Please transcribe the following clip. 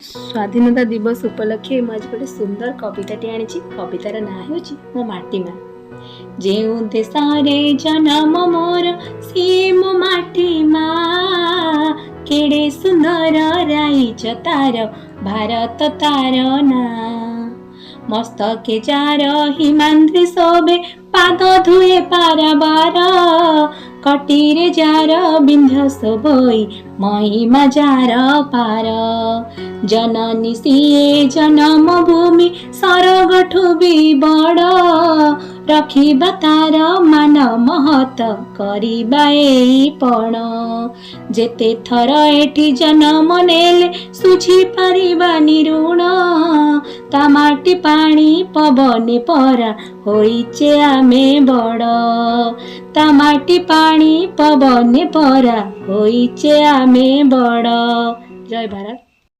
ସ୍ୱାଧୀନତା ଦିବସ ଉପଲକ୍ଷେ ମୁଁ ଆଜି ଗୋଟେ ସୁନ୍ଦର କବିତାଟି ଆଣିଛି। କବିତାର ନାଁ ହେଉଛି ମୋ ମାଟି ମା। ଯେଉଁ ଦେଶରେ ଜନମ ମୋର, ସିଏ ମୋ ମାଟି ମା। କେଡ଼େ ସୁନ୍ଦର ରାଇଜ ତାର, ଭାରତ ତାର ନାଁ। ମସ୍ତକେ ଯାର ହିମାଦ୍ରି ଶୋଭେ, ପାଦ ଧୁଏ ପାରାବାର। କଟିରେ ଯାର ବିନ୍ଧ୍ୟ ଶୋଭଇ, ମହିମା ଯାର ପାର। ଜନନୀ ସିଏ ଜନମ ଭୂମି, ସରଗଠୁ ବି ବଡ଼। ରଖିବା ତାର ମାନ ମହତ, କରିବା ଏଇ ପଣ। ଯେତେ ଥର ଏଠି ଜନମ ନେଲେ ଶୁଝି ପାରିବାନି ଋଣ। ତା ମାଟି ପାଣି ପବନେ ପରା ହୋଇଛେ ଆମେ ବଡ଼। ତା ମାଟି ପାଣି ପବନେ ପରା ହୋଇଛେ ଆମେ ବଡ଼। ଜୟ ଭାରତ।